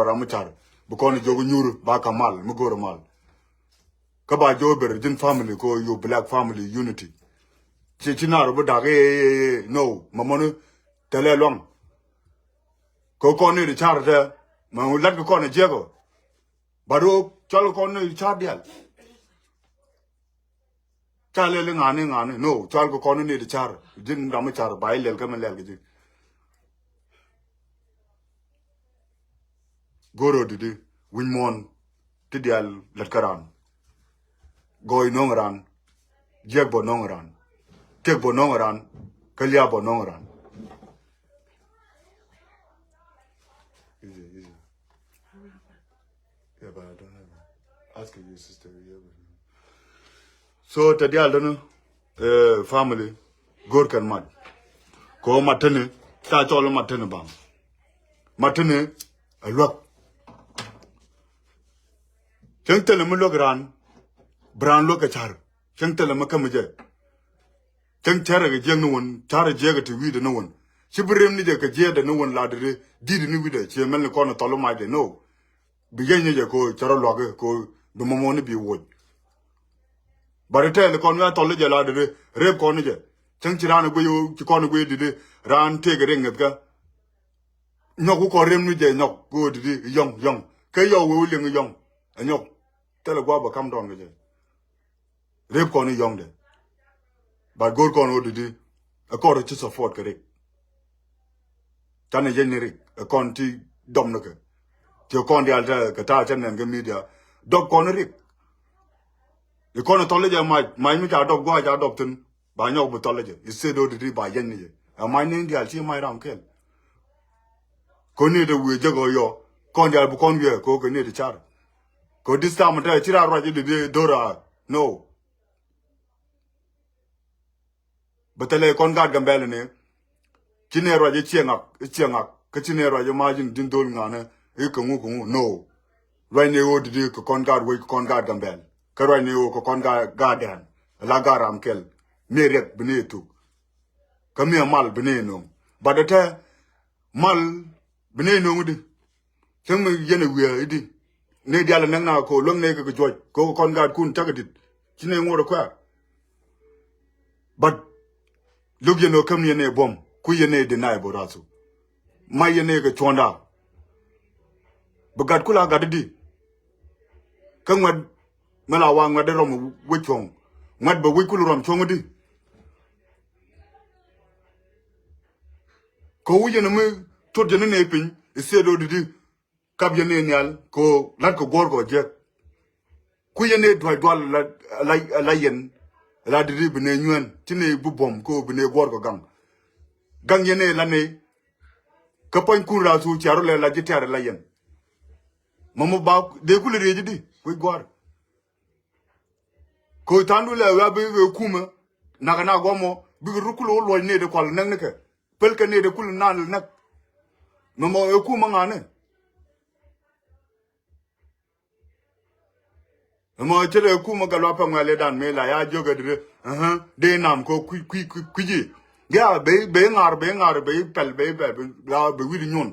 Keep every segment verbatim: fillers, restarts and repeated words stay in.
ram mi car bi kɔn jiök nyuur ba ka mal mi go̱o̱r mal. Kä ba jiök ber ji̱n family ko yo black family unity. Ci ci nar bi dak ee ee ee no ma mɔni tɛlɛ luaŋ. Ko kɔn ni di car tɛ ma lat ki kɔn jiɛk ɔ. Ba do cɔl kɔn ni di car dial. Ca lɛl i̱ ŋa̱ni ŋa̱ni no cual kɛ kɔn i̱ nit i̱ car ji̱n ram i̱ car ba i̱ lɛl kä mi lɛl kɛ ji̱. Go̱r ɣöö di̱t i̱ wi̱ny muɔ̱ɔ̱n ti diaal lät kä raan. Gɔɔy no̱o̱ŋ raan. Jiɛk bä no̱o̱ŋ raan. Tëk bä no̱o̱ŋ raan. Kä lia̱a̱ bä no̱o̱ŋ raan. Easy, easy. Yeah, but I don't have it. Ask your sister. Yeah, but so tɛ diaal däni family go̱r kɛn mat. Kɛ ɣöö mat teni ca cɔl i̱ mat teni bam. Mat teni ɛ luäk. Cäŋ thilɛ mi luäk raan bi raan luäk kɛ car. Cäŋ thilɛ mi kämi jɛ. Cäŋ cärɛ kɛ jiäk ni wun carɛ jiäk kɛ ti wi̱i̱dɛ ni wun. Ci bi rem ni jɛ kɛ jiɛɛdɛ ni wun la dee di̱t ni wi̱i̱dɛ ciɛ mɛl ni kɔn thɔl i̱ macdɛ no. Bi yɛny ni jɛ ko cɛ rɔ luakä ko bi mɔmɔ ni bi woc. But tɛɛl kɔn mi a thɔl ni jɛ la didi rep kɔn ni jɛ. Cäŋ ci raan guiy ci kɔn guiy didi raan tëëk riŋ ŋäthkä. Nyɔk ku kɔn rem ni jɛ nyɔk ko didi yɔŋ yɔŋ kɛ yɔw wee wä liŋ yɔŋ. Ɛ nyɔk thɛlɛ gua̱a̱ bɛ kam dɔn kɛ jɛ. Rep kɔn i̱ yɔ̱ŋdɛ. But go̱r kɔn ɣöö di̱t i̱ ɛ kɔr ci support kɛ rik. Canɛ yɛny ni rik ɛ kɔn ti dɔm ni kɛ. Ti kɔn diaal tɛ kɛ ta̱a̱ cɛ nɛn kɛ media dɔk kɔn i̱ rik. I̱ kɔn i̱ thɔl i̱ jɛ mac mac mi ca dɔk gua̱a̱c ca dɔk thi̱n ba nyɔk bi thɔl i̱ jɛ i̱ state ɣöö di̱t i̱ ba yɛny ni jɛ ɛ mac ni diaal ci mac ram kɛl. Kɔn ni te wi̱i̱ jek ɣöö yɔ kɔn diaal bi kɔn wi̱i̱ kɛ ɣöö kɛ ni te car. Kɛ this time tɛ ci raa ruac i̱ di̱t i̱ do̱r a no. Bä thilɛ kɔn gaat Gambɛl ni ci nɛ ruac i̱ ciɛ ŋak i̱ ciɛ ŋak kä ci nɛ ruac i̱ mac in di̱n dhol ŋanɛ i̱ kɛ ŋu kɛ ŋu no. Ruac ni ɣöö di̱t i̱ kɛ kɔn gaat wec kɛ kɔn gaat Gambɛl kä ruac ni ɣöö kɛ kɔn gaat gaat dɛn la gaat ram kɛl. Mi riɛk bi ni thuk kä mi mal bi ni no̱o̱ŋ. But tɛ mal bi ni no̱o̱ŋ di. Cäŋ mi yɛn ɛ wiee i̱di ni diaal ɛ näk na ko luäŋ ni kɛ kɛ juɔc ko kɔn gaatkun cakɛ dit. Ci ni ŋuɔt ɛ kuɛ̈ɛ̈. But lo̱k yɛn ɛ käm ni yɛn ɛ buɔ̱m ku yɛn ɛ deny bä rathu. Ma yɛn ɛ kɛ cuɔ̱nda. Bi gat kula gat i̱di. Kä ŋuɛt mi la wa ŋuɛt i̱ rɔm wec cuɔ̱ŋ ŋuɛt bɛ wec kul rɔm cuɔ̱ŋ i̱di. Kɛ wi̱c yɛn mi cot jɛ ni nɛy piny i̱ thiet do̱r di̱t i̱ kap yɛn ni nhial kɛ ɣöö la̱t kɛ guɔ̱ɔ̱r kɛ jiäk. Ku yɛn ni duac dual la la yɛn la di̱t i̱ bi nɛy nyuɛn ci nɛy bi buɔ̱m kɛ ɣöö bi nɛy guɔ̱ɔ̱r kɛ gaŋ. Gaŋ yɛn ni la nɛy kä pua̱nykun raathu cia rɔ lɛ la ji̱ tɛ̈r la yɛn. Mɔmɔ ba dee kulɛ riec i̱di wi̱c gua̱a̱r. Koc tha̱a̱ŋdu lɛ wia bi kɛ kumä nakä na guɔmɔ bikɛ rut kulɛ wä luɔc nɛy dee kual näk nikɛ. Pälkɛ nɛy dee kulɛ naan lɛ näk. Mɛmɔ ɛ kumä ŋa̱ni. Mɛmɔ cɛ dee kumä kɛ lua̱pɛ ŋuɛl i̱dan mëë la ya jiök ɛ dee dee nam kɛ kui̱ kui̱ kui̱ kui̱ci. Gɛ a bee bee ŋa̱r bee ŋa̱r bee pɛl bee pɛl bee wi̱i̱di nyuɔn.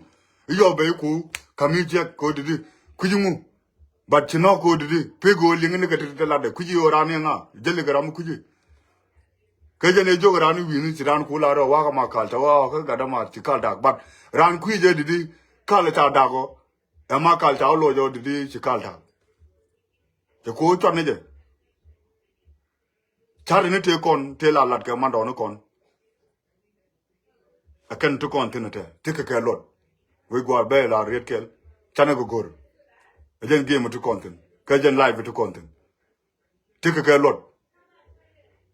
I̱ yɔ bee ku ka̱m i̱ jiɛk kɛ dee dee kui̱ci ŋu. But ci nɔk ko̱o̱t di̱t pek ɣöö liŋ ni kɛ ti te latdɛ kui̱ci ɣöö raan i̱ ŋa jäli kɛ ram mi kui̱ci. Kä jɛn ëë jiök raan i̱ wi̱i̱ni ci raan ku lar ɣöö wakä ma kal tɛ ɣɔɔ kä gat dämaar ci kal dak but raan kui̱c ëë di̱t i̱ kal ca dak ɣɔɔ. Ɛ ma kal ca ɣä loc ɣöö di̱t i̱ ci kal dak. Cɛ ko̱o̱t cuat ni jɛ. Ca̱r ni tëë kɔn tëë la lat kɛ mandɔɔni kɔn. Ɛ kɛn ti kɔn thi̱n ɛ tɛ ti kɛ kɛ luɔt. Wec gua̱a̱r bɛy la riet kɛl canɛ kɛ go̱r. Ɛ jɛn game ti kɔn thi̱n kɛ jɛn live ti kɔn thi̱n. Ti kɛ kɛ luɔt.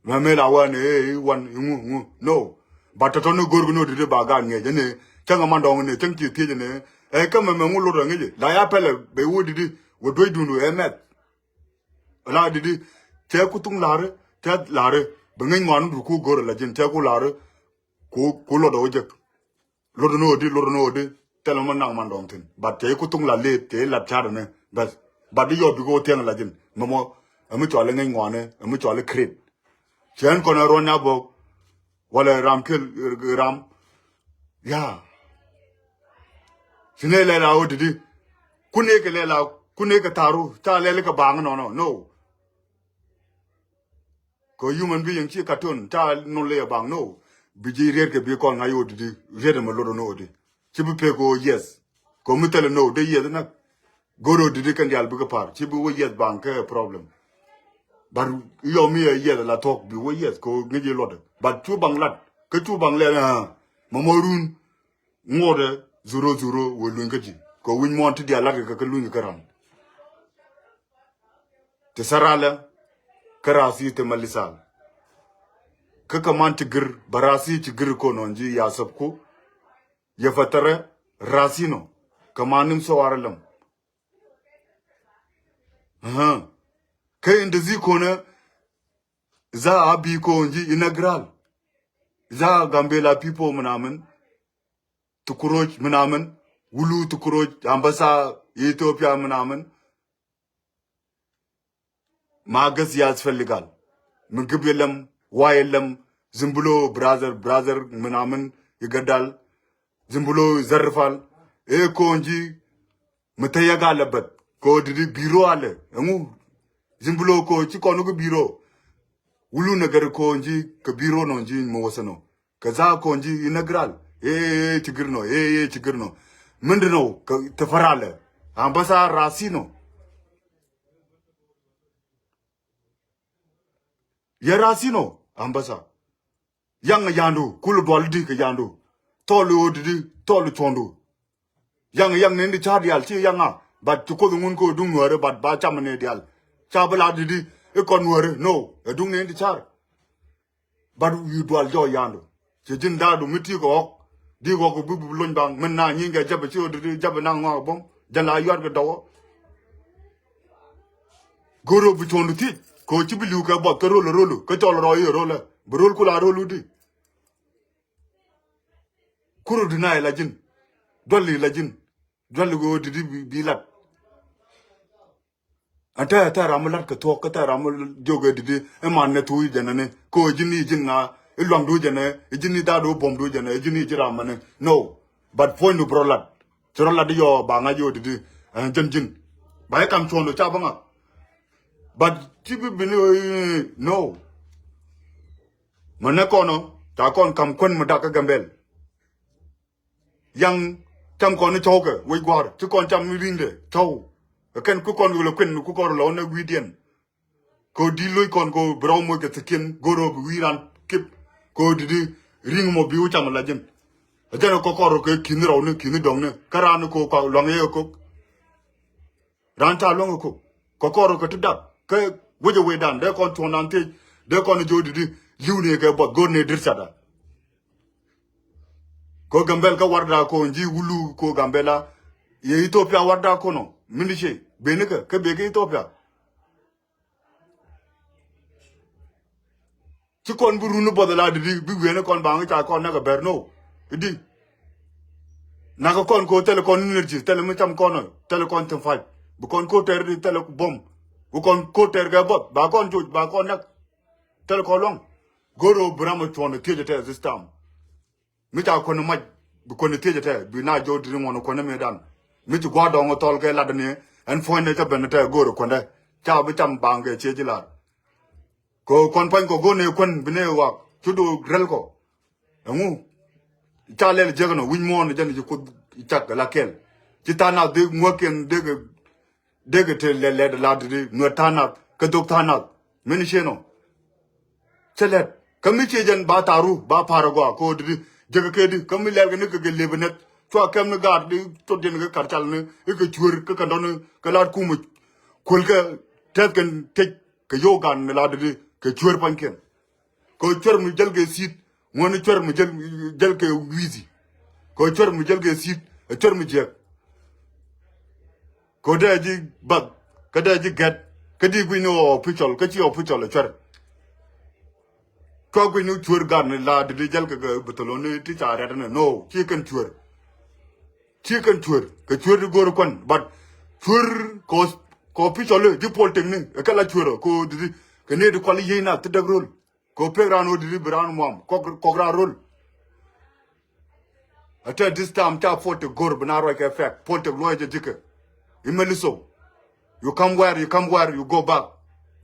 Mɛ mëë la wä ni ëë wan iŋu iŋu no. But tɔ̱tɔ̱ ni go̱r kɛ ni ɣöö di̱t i̱ ba gaat ŋiɛc ɛn ëë cäŋ ɛ mandɔɔŋ ni cäŋ ci thiec ɛn ëë ɛ kä mɛmɛ ŋu luɔt ɛ ŋi̱c i̱ la ya pɛlɛ bɛ wä di̱t i̱ wä duecdun wä ɛ mɛth. La di̱t i̱ cɛ ku thuŋ la̱ri cɛ la̱ri bɛ ŋäc ŋɔaani dur ku go̱r ala ji̱n cɛ ku la̱ri. Ku ku luɔt ɔ wä jek. Luɔt ni ɣöö di luɔt ni ɣöö di thilɛ mɔ naŋ man dɔ̱ŋ thi̱n but cɛ ku thuŋ la leth cɛ lat ca̱r ni bɛth. But di yɔt bikɛ wä thiɛŋ la ji̱n mɛmɔ ɛmi cɔal i̱ ŋäc ŋɔaani ɛmi cɔal i̱ kret. Cɛ ɛn kɔn ɛ ruɔ̱n nya bok. Walɛ ram kel ram. Ya. Ci nɛ lɛ la ɣöö di̱t i̱ Kun ëë kɛ lɛl a kun ëë kɛ tharu ca lɛl kɛ baŋ nɔnɔ no. Kɛ human being ci cartoon ca nol lɛ baŋ no. Bi ji̱ riet kɛ bi kɔn ŋa̱c ɣöö di̱t di riet ɛmɛ lot ɣän ɣöö di. Ci bi pek ɣöö yes. Kɛ mi thilɛ no dee yes näk. Go̱r ɣöö di̱t di kɛn diaal bikɛ pa̱r ci bi wä yes baŋ kɛ problem. But yɔ mi ɛ yes la thuɔ̱k bi wä yes kɛ ɣöö ŋäc i̱ luɔtdɛ. But cu baŋ lat kä cu baŋ lɛl ɛ mɔmɔ run. Ŋuɔ̱tdɛ zero zero wëë luny kä ji̱ kɛ wi̱ny muɔ̱ɔ̱n ti diaal lat kɛ kɛ luny kɛ ran. Ti saralɛ kä rasi ti malisal. Kä kɛ man ti gir ba rasi ti gir konɔ ji̱ ya sop ku. Yɛ fɛ thɛrɛ rasi nɔ kɛ man nim sowar lɛm. Kä in desi konɛ za a bi kon ji̱ inagral. Za Gambela people mɛ namin. Tukuroc mɛ namin. Wulu Tukuroc ambasa Ethiopia mɛ namin. Ma gäth yath fɛligal mi gib yɛ lɛm wa yɛ lɛm. Zimbulo brother brother mɛ namin. Igadal zimbulo zerifal. E konji mi te yɛ gal lɛ beth ko didi biro alɛ. Ɛŋu zimbulo ko ci kɔn ki biro. Wulu nɛ gɛr konji kɛ biro nɔ ji mi wosɛ nɔ. Kɛ za kɔn ji̱ inagral. Ee ci gir nɔ ee ci gir nɔ. Mindi nɔ kɛ tɛfäralɛ. Ambasa rasi nɔ. Yɛ rasi nɔ ambasa. Yaŋ yandu kul dual di kɛ yandu. Thɔl odi di thɔl cuɔndu. Yaŋ yaŋ ni di ca dial ci yaŋa. But ci koth ŋun ko duŋ nuɔri but ba cam ni dial. Ca bi la di di ikɔ nuɔri no. Ɛ duŋ ni di car. But wi̱i̱ dual jɔɔ yandu. Ci ji̱n daadu mi ti kɛ ɣɔk di ɣɔk bi bi lony baŋ min na nyiŋ kɛ jabɛ ci ɣöö di jabɛ na ŋɔak bom jɛn la yuat kɛ dɔwɔ. Go̱ro̱ bi cuɔ̱ndu thiec kɛ ɣöö ci bi li̱w kɛ buɔth kɛ rol rolu kɛ cɔl rɔɔy i̱ rol ɛ bi rol kula rolu di. Kuro di na ila ji̱n dual ila ji̱n dual ɣöö di di bi lat. Ɛn tɛ tɛ ram mi lat kɛ thuɔ̱k kä tɛ ram mi jiök ɛ didi. Ɛ man nɛ thuuc jɛn ɛni ko ɛ ji̱n i̱ ji̱n ŋa i̱ luaŋdu jɛn ɛ i̱ ji̱n i̱ daadu bɔmdu jɛn ɛ i̱ ji̱n i̱ ji̱ ram ɛni no. But puɔ̱nydu bi rɔ lat ci rɔ lat i̱ yɔ ba ŋa̱c i̱ ɣöö didi. Ɛn jɛn ji̱n ba i̱ kam cuɔ̱ndu ca bä ŋa. But ci bi bini ɣöö i̱ no. Mɛ nɛ kɔn ɔ ca kɔn kam kuän mi dak kä Gambɛl. Yaŋ cam kɔn ni cɔwkɛ wec gua̱a̱r ci kɔn cam ni ri̱ŋdɛ cɔw. Kɛ kɛn ku kɔn wi̱i̱ lɛ kuën ku kɔn lɔ ni wi̱i̱diɛn. Kɛ di loc kɔn kɛ bi rɔw moc kɛ thikiɛn go̱r rɔ bi wi̱i̱ ran kip. Kɛ di di ri̱ŋ mɔ bi wä cam la ji̱n. Ɛ jɛn kɔ kɔr kɛ ki̱n rɔw ni ki̱n dɔŋ ni kä ran ni kɔ kɔ luaŋ yɛ kɛ kok. Ran ca luäŋ kɛ kok kɔ kɔr kɛ ti dak kä wecɛ wecdan dee kɔn tuɔ̱ŋdan thiec dee kɔn jiö di di li̱w ni kɛ buɔth go̱r ni dir cada. Ko Gambɛl kä warda ko nji wulu ko Gambɛla. Yɛ Ethiopia warda ko nɔ mindi ce beni kä kä beki Ethiopia. Ci kɔn bi runi buɔth la didi bi wieni kɔn baŋ ca kɔn nak a bɛr no. Idi nak a kɔn ko thɛl kɔn energy thɛl mi cam kɔn thɛl kɔn thim fac bi kɔn ko tɛr di thɛl bom. Bi kɔn ko tɛr kɛ buɔth ba kɔn joc ba kɔn nak. Thil kɔ luɔ̱ŋ go̱r ɣöö bi ram ɔ cuɔ̱n thiec ɛ tɛ this time. Mi ca kuän mac bi kuän thiec ɛ tɛ bi na jɔw diri ŋuɔ̱n kuän mëëdan. Mi ci gua̱a̱r dɔ̱ŋ thɔl kɛ lat ni ɛn puɔ̱ny ni ca ben ɛ tɛ go̱r kuändɛ ca bi cam baŋ kɛ ciec i̱ lar. Kɛ kuän pua̱ny kɔ go̱r ni kuän bi ni wak cu do̱ rɛl kɔ. Ɛŋu ca lɛl jiäk nɔ wi̱c muɔ̱ɔ̱n jɛn ci kuoth cak la kɛl. Ci tha̱a̱ŋ nath dee ŋuäkiɛn dee kɛ dee kɛ te lɛt lɛt la didi nuɛt tha̱a̱ŋ nath kɛ dhok tha̱a̱ŋ nath. Min ciënɔ cɛ lɛt kä mi cië jɛn ba tharu ba pa̱r agɔa kɛ ɣöö didi jek kɛ di kä mi lɛl kɛ ni kɛ kɛ lep nɛth cua kɛm ni gaat di tot jɛn kɛ kar cal ni ikɛ cuer kä kɛ dɔni kɛ lat kumä. Kuel kɛ tɛth kɛ tec kɛ yo̱o̱k gaat ni la didi kɛ cuer pa̱nykiɛn. Kɛ cuer mi jäl kɛ sit ŋuɔ̱ni cuer mi jäl jäl kɛ wi̱i̱thi. Kɛ cuer mi jäl kɛ sit ɛ cuer mi jiɛk. Kɛ dee ji̱ bath kä dee ji̱ gɛt kä di gui̱ni ɔ official kä ci official ɛ cuer. Cuer gui̱ni cuer gan la didi jäl kɛ kɛ bithaloni ti ca rɛt ni no ci kɛn cuer. Ci kɛn cuer kɛ cuer di go̱r kuan but cuer kɛ official di politic ni kɛ la cuer kɛ didi kɛ ni di kual yiey na ti däk rol. Kɛ pek ran wä diri bi ran muam kɔk kɔk ran rol. Ɛ tɛ this time ca politic go̱r bi na ruac kɛ fɛk politic luɔc jɛ jikɛ. Imeli so. You come where, you come where, you go back.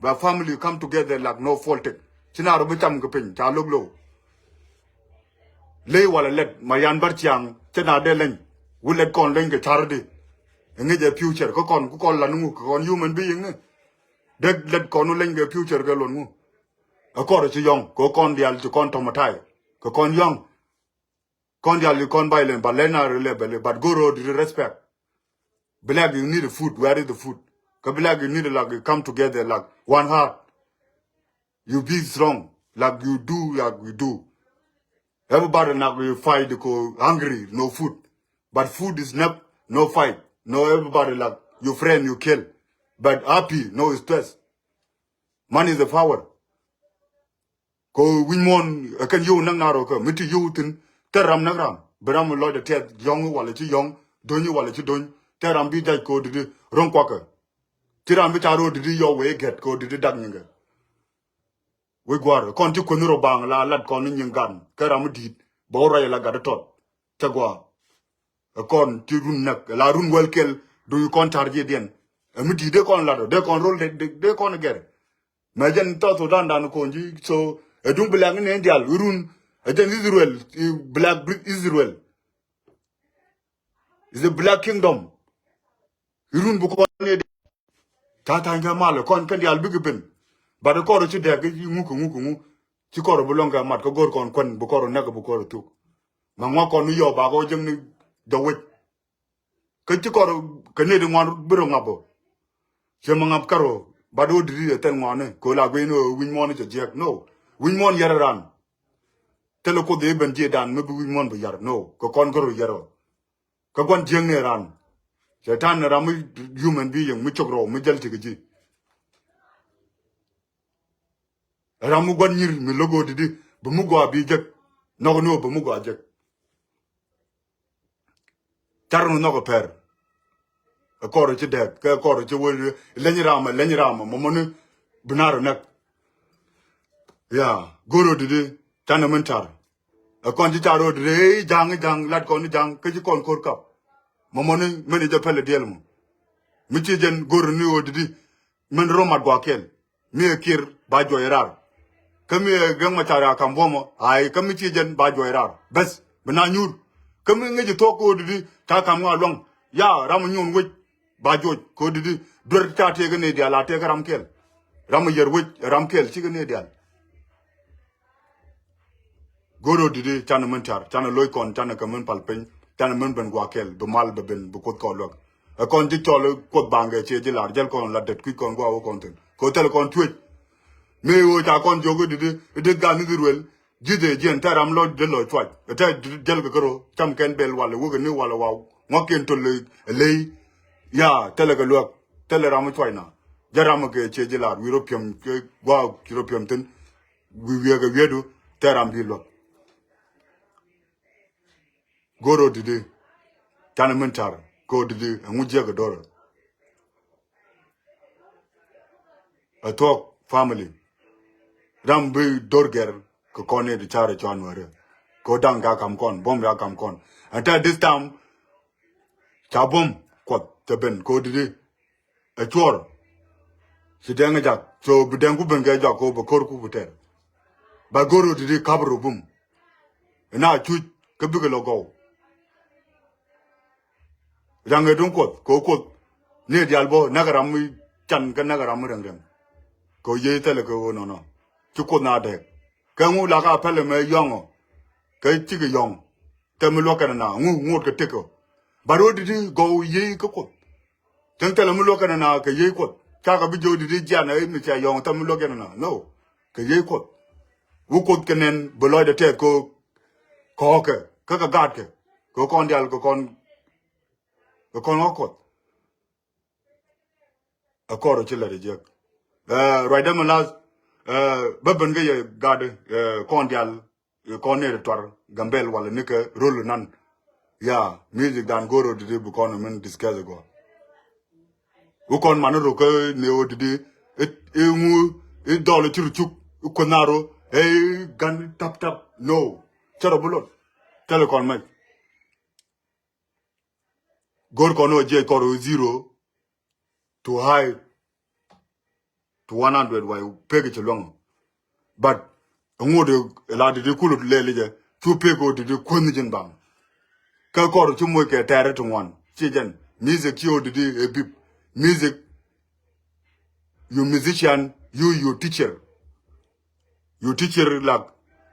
But family, you come together like no fault. Ci na rɔ bi cam kɛ piny, ca lo̱k lo̱w. Ley wala lɛt, ma yan bar ciaŋ, ci na dee leny. Wi lɛt kɔn leny kɛ car di. Ŋi̱c ɛ future, kä kɔn, kä kɔn lan ŋu, kä kɔn human being ni. Dee lɛt kɔn wi leny kɛ future kɛ luɔn ŋu. Ɛ kɔr ci yɔŋ, kɛ kɔn dial ci kɔn tɔmɔ tay. Kɛ kɔn yɔŋ. Kɔn dial ci kɔn violent, but lɛn na rɛ lɛ bɛli, but go road di respect. Black, you need a food. Where is the food? Kɛ black, you need a, like, you come together like one heart. You be strong. Like you do, like we do. Everybody like you fight ko hungry, no food. But food is not, no fight. No, everybody like your friend you kill. But happy, no stress. Money is the power. Ko wi̱ny muɔ̱n ɛ kɛn yio̱w näk na rɔ kä mi ti yio̱w thi̱n. Thɛr ram näk ram bi ram lɔcdɛ tiɛth yɔ̱ŋ wala ci yɔ̱ŋ, do̱ny wala ci do̱ny. Thɛr ram bi jac ko didi ro̱ŋ kuakä. Ci ram bi ca ro̱ didi yɔw wee gɛt ko didi dak nyiŋkɛ. Wec gua̱r kɔn ci kuänh rɔ baŋ la lat kɔn ni nyiŋ gan kä ram mi di̱i̱t bɛ wä ruac la gat tɔt. Cɛ gua̱a̱ ɛ kɔn ci run näk la run wäl kɛl. Duŋ kɔn tar jiɛdiɛn ɛ mi di̱i̱t dee kɔn lat dee kɔn rol dee kɔn gɛr. Mɛ jɛn South Sudan dan kon ji̱ so ɛ duŋ black ni nɛn dial irun. Ɛ jɛn Israel, black Brit Israel is a black kingdom. Irun bi kɔn ni dial. Ca tha̱a̱ny kɛ mal kɔn kɛn dial bikɛ ben. But kɔr ci dɛk i̱ ŋuk i̱ ŋuk i̱ ŋuk. Ci kɔr bi lɔŋ kɛ mat kä go̱r kɔn kuɛn bi kɔr näk bi kɔr thuk. Mɛ ŋuak kɔn ni yɔ bakɔ jek ni jɔ wec. Kä ci kɔr kɛ nɛy ti ŋuan bi rɔ ŋap ɔ. Ciɛ mɛ ŋap kärɔ bat ɣöö di̱t i̱ ɛ thɛl ŋuani kɛ ɣöö la guiy ni ɣöö wi̱ny muɔ̱ɔ̱n i̱ cɛ jiɛk no. Wi̱ny muɔ̱ɔ̱n yɛr ran. Thilɛ kuoth i̱ ben jiɛdan mi bi wi̱ny muɔ̱ɔ̱n bi yɛr no kɛ kɔn kärɔ yɛr ɔ. Kä gua̱n jiäkni ran. Cɛ ta̱n ram mi human being mi cok rɔw mi jäl ti kɛ ji̱. Ram mi gua̱n nyir mi lo̱k ɣöö di̱t i̱ bi mi gɔaa bi jek. Nhɔk ni ɣöö bi mi gɔaa jek. Car ni nhɔk ɛ pɛr. Ɛ kɔr ci dɛk kɛ kɔr ci wee leny ram ɛ leny ram ɛ mɔmɔni bi nar ɛ nɛk. Ya go̱r ɣöö di̱t i̱ canɛ min car. Ɛ kɔn ci car ɣöö di̱t i̱ ja̱a̱ŋ i̱ ja̱a̱ŋ lat kɔn i̱ ja̱a̱ŋ kä ci kɔn ko̱r kap. Mɔmɔni min i̱ jɛ pɛl i̱ diɛl mɔ. Mi ci jɛn go̱r ni ɣöö di̱t i̱ min ro̱ mat gua̱a̱ kɛl. Mi ɛ Kiir ba juɔc rar. Kä mi ɛ Riek Machar a kam buɔmɔ ay kä mi ci jɛn ba juɔc rar beth bi na nyuur. Kä mi ŋäc i̱ thuɔ̱k ko̱o̱t i̱di ca kam ŋɔak luaŋ. Ya ram inyuun wec ba juɔc ko̱o̱t i̱di duer ca tëëk i̱ ni diaal a tëëk i̱ ram kɛl. Ram i̱ yɛr wec ram kɛl cikɛ ni diaal. Go̱r ɣöö di̱t i̱ canɛ min car canɛ lo̱c kɔn canɛ kɛ min pal piny canɛ min ben gua̱a̱ kɛl bi mal bɛ ben bi kuoth kɔn luäk. Ɛ kɔn ji̱ cɔl i̱ kuoth baŋkɛ ciɛ ji̱ lar jäl kɔn la det kui̱c kɔn gua̱a̱ wä kɔn thi̱n kɛ ɣöö thɛl kɔn tuec. Mëë ɣöö ca kɔn jiök i̱ di̱t i̱ di̱t gan i̱ dhil ruel ji̱th ëë jiɛn thɛl ram lɔc dee lɔc cuac ɛ thɛl jäl kɛ kärö cam kɛn bɛl walɛ wek ɛ ni walɛ waw ŋuakiɛn töl ɛ ley. Ya thɛlɛ kɛ luäk thɛlɛ ram i̱ cuac na jɛ ram i̱ kɛ ciɛ ji̱ lar wi̱i̱ rɔ piɛm kɛ gua̱a̱ ci rɔ piɛm thi̱n. Wi̱i̱ wi̱i̱ kɛ wi̱i̱du thɛl ram bi luäk. Go̱r ɣöö di̱t i̱ canɛ min tar kɛ ɣöö di̱t i̱ ɛŋu jiäk ɛ do̱r. Ɛ thuɔ̱k family ram bi do̱r gɛr kɛ kɔn ni ti car ɛ cuan wärä. Kɛ ɣöö da̱ŋ ka kam kɔn buɔ̱m ya kam kɔn. And tɛ this time ca buɔ̱m kuɔth te ben kɛ ɣöö di̱t i̱ ɛ cuɔr. Ci dɛŋ ɛ jak so bi dɛŋ ku ben kɛ jak kɛ ɣöö bɛ ko̱r ku bi tɛr. Ba go̱r ɣöö di̱t i̱ kap rɔ bum. Ina cuc kä bikɛ lɔ gɔw. Raŋ ɛ duŋ kuɔth kɛ ɣöö kuoth ni diaal bä näk ram mi can kä näk ram mi rɛŋ rɛŋ. Kɛ ɣöö yiey thɛlɛ kɛ ɣöö nɔnɔ ci kuoth na dɛɛk kɛ ŋu la ka pɛlɛ mɛ yɔ̱ŋɔ. Kɛ cikɛ yɔ̱ŋ thɛm mi luɔk kɛn na ŋu ŋot kɛ tëk ɔ. Ba ro̱o̱ di̱t i̱ gɔw yiey kä kuoth. Cäŋ thilɛ mi luɔk kɛn na kɛ yiey kuɔth cakɛ bi jiök di̱t i̱ jian ɛ mi cia yɔ̱ŋ thɛm mi luɔk kɛn na no. Kɛ yiey kuɔth wi kuoth kɛ nɛn bi lɔcdɛ tɛth kɛ kɔɔkɛ kä kɛ gaatkɛ kɛ kɔn diaal kɛ kɔn kɛ kɔn ɣä kuɔth. Ɛ kɔr ci lɛt ɛ jiäk. Ruacdä mi lath bä ben kä yɛ gat kɔn diaal. Kɔn ni ri tuar Gambel wala ni kɛ rol nan. Ya music dan go̱r ɔ didi bi kɔn min discuss gɔ. Wi kɔn man ro kä ni ɔ didi iŋu idɔl ci ru cuk ikuoth na ro ɛ gan tap tap no. Cɛ rɔ bi lot thɛl kɔn mɛc. Go̱r kɔn ɔ jiɛc kɔr ɔ zero. too high to one hundred way pek cɛ luäŋ. But ŋot la didi kulu lɛli jɛ cu pek o didi kuänh ji̱n baŋ. Kä kɔr ci moc kɛ tɛɛrɛ ti ŋuan ci jɛn music ci o didi ɛ bip. Music, you musician, you, you teacher. You teacher, like,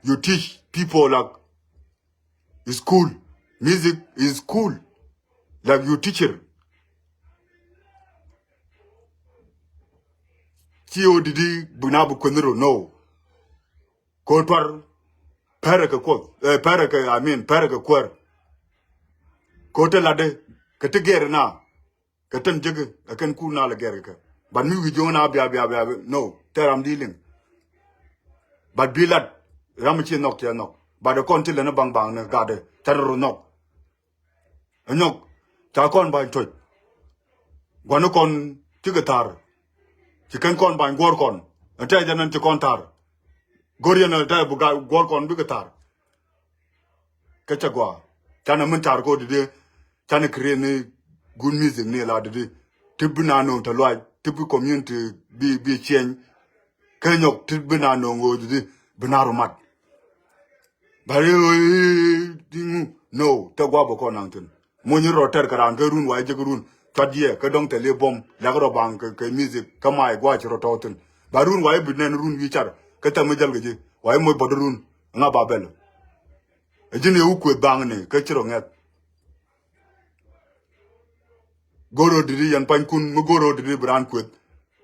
you teach people, like, school. Music is school. Like, you teacher. Ci o didi bi na bi kuänh ro, no. Ko tuar pɛrɛ kɛ kuoth, eh, pɛrɛ kɛ, I mean, pɛrɛ kɛ kuäär. Ko te latdɛ kɛ ti gɛr na. Kɛ tɛn jek ɛ kɛn kur na lɛ gɛr kɛ. But mi wi̱i̱ jo̱o̱ŋ na bia, bia, bia, bia, no, tɛ ram di liŋ. But bi lat ram ci nhɔk cɛ nhɔk. But ɛ kɔn ti lɛ ni baŋ baŋ ni gatdɛ tɛn ro nhɔk. Ɛ nyɔk ca kɔn ba̱ny toc. Gua̱ni kɔn ti kɛ tha̱a̱r. Ci kɛn kɔn ba̱ny guɔ̱ɔ̱r kɔn. Ɛ tɛ jɛn ɛn ci kɔn tha̱a̱r. Go̱r yɛn ɛ tɛ bi guɔ̱ɔ̱r kɔn bikɛ tha̱a̱r. Kä cɛ gɔaa canɛ min tar ko didi. Canɛ create ni good music ni la didi. Ti bi na no̱o̱ŋ tɛ luac ti bi community bi, bi change. Kä nyɔk ti bi na no̱o̱ŋ ɣöö didi bi na rumat. Bari ɣöö di ŋu no tɛ gɔaa bɛ kɔn naŋ thin. Muny rɔ tɛr kɛ raan kä run wa jek run cuat yɛ kä dɔŋ tɛ li bom lɛk rɔ baŋ kɛ, kɛ music kä may guac rɔ tɔw thin. Ba run wa bi nɛn run wi̱i̱ car kä tɛm mi jäl kɛ ji̱ wa moc bɔt run ŋa ba bɛl. Ɛ ji̱n yɛ wä kueth baŋ ni kä ci rɔ ŋɛth. Go̱r rɔ didi yɛn panykun mi go̱r rɔ didi bi raan kueth.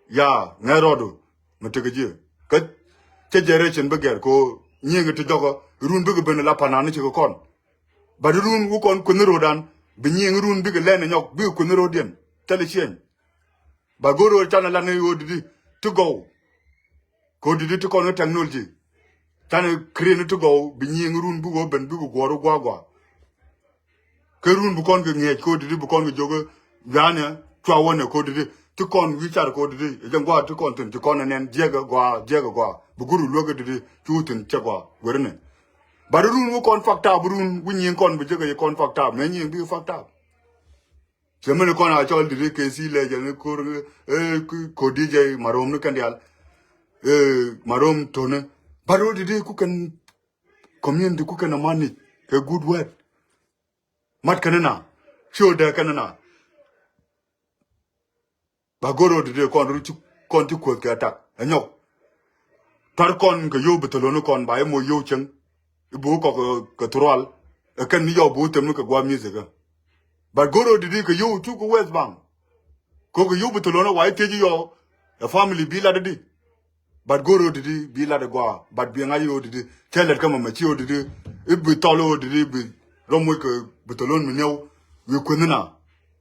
Ya ŋɛth rɔɔdu mi tekɛ ji̱ kä cɛ generation bi gɛr ko nyiŋ ti jɔkɔ run bikɛ ben la panan ni cikɛ kɔn. But run wä kɔn kueth ni ro̱dan bi nyiŋ run bikɛ lɛn nyɔk bikɛ kueth ni ro̱diɛn thilɛ ciɛny. Ba go̱r ɣöö canɛ lat ni ɣöö didi ti gɔw. Kɛ ɣöö didi ti kɔn kä technology. Canɛ create ni ti gɔw bi nyiŋ run bikɛ ɣöö ben bikɛ guɔ̱ɔ̱r wä gua̱a̱ gua̱a̱. Kä run bi kɔn kɛ ŋiɛc kɛ ɣöö didi bi kɔn kɛ jiök ɛ wianɛ cua wänɛ kɛ ɣöö didi ti kɔn wi̱i̱ car kɛ ɣöö didi ɛ jɛn gua̱a̱ ti kɔn thi̱n ti kɔn ɛ nɛn jiɛkɛ gua̱a̱ jiɛkɛ gua̱a̱ bi go̱r luäk ɛ didi cu thi̱n cɛ gua̱a̱ weri nɛ. But run wä kɔn fucked up run wä nyiŋ kɔn bi jiäkɛ yɛ kɔn fucked up mɛ nyiŋ bikɛ fucked up. Cɛ mini kɔn a cɔl diri kɛ si lɛ jɛ ni kur, eh, ku, kodi jɛ marom ni kɛn dial. Eh, marom toni. But what did ku kɛn community ku kɛn a manage kɛ good word. Mat kɛn na. Ci o dɛ kɛn na. Ba goro didi kɔn ru ci kɔn ci kuoth kɛ tak. Ɛ nyɔk. Tar kɔn kɛ yow bi toloni kɔn ba imo yow ceng. Ibu kɔk kɛ thurual. Ɛ kɛn ni yɔw bu tem ni kɛ guam music ɛ. But goro didi kɛ yow cu kɛ West Bank. Ko kɛ yow bi toloni wa ithiec yɔw. Ɛ family bi lat didi. But goro didi bi lat ɛ gua. But bi ŋa̱c yow didi. Cɛ lɛt kä mama ci yow didi. Ibi thɔl yow didi bi. Rɔm wec kɛ bi tolon mi niɛw. Wi kuenhi na.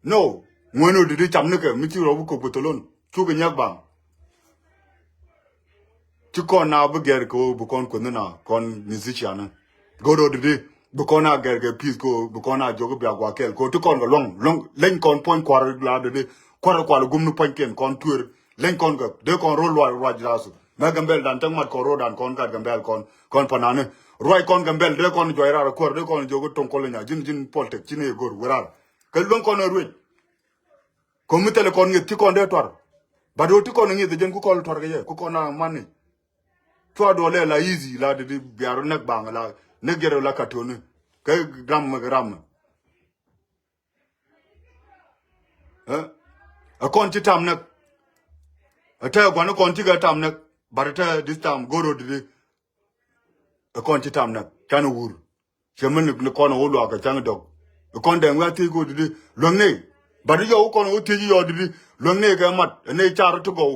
No. Ŋuɛn yow didi cam ni kɛ mi ci rɔ bi kok bi tolon. Cukɛ nyɛk baŋ. Ci kɔn na bi gɛr kɛ ɣöö bi kɔn kueth ni na kɔn musician ni. Go̱r ɣöö didi bi kɔn a gɛr kɛ peace kɛ ɣöö bi kɔn a jiök i̱ bia gua̱a̱ kɛɛl kɛ ɣöö ti kɔn kɛ luɔ̱ŋ luɔ̱ŋ leny kɔn puɔ̱ny kuar la didi kuarɛ kual gum ni puɔ̱nykiɛn kɔn tueer leny kɔn kɛ dee kɔn ro̱l ruac ruac rasu. Mɛ Gambɛl dan täk mat kɔn ro̱l dan kɔn gat Gambɛl kɔn kɔn panani. Ruac kɔn Gambɛl dee kɔn juac raar kuäär dee kɔn jiök i̱ toŋ kɔl inya ji̱n ji̱n politics ci ni go̱r wee raar. Kɛ luäŋ kɔn ɛ ruec. Ko̱mi thilɛ kɔn ŋi̱eth ti kɔn dee tuar. But ɣöö ti kɔn ŋi̱eth ɛ jɛn ku kɔn tuar kɛ yɛ ku kɔn a mani. Cua duɔl lɛ la easy la didi biar näk baŋ la näk jɛrɛ la katoni. Kɛ ram mɛ kɛ ram mɛ. Ɛ kɔn ci tam näk. Ɛ tɛ gua̱n kɔn ci kɛ tam näk. But ɛ tɛ this time go̱r ɣöö didi. Ɛ kɔn ci tam näk can wur. Cɛ mi ni kɔn ɛ wä luaak kɛ ca̱ŋ dɔk. Ɛ kɔn dɛŋ wä thiec kɛ wä didi luäŋ ni. But yɔ wä kɔn ɛ wä thiec yɔ didi luäŋ ni kɛ mat ɛ ni car ti gɔw.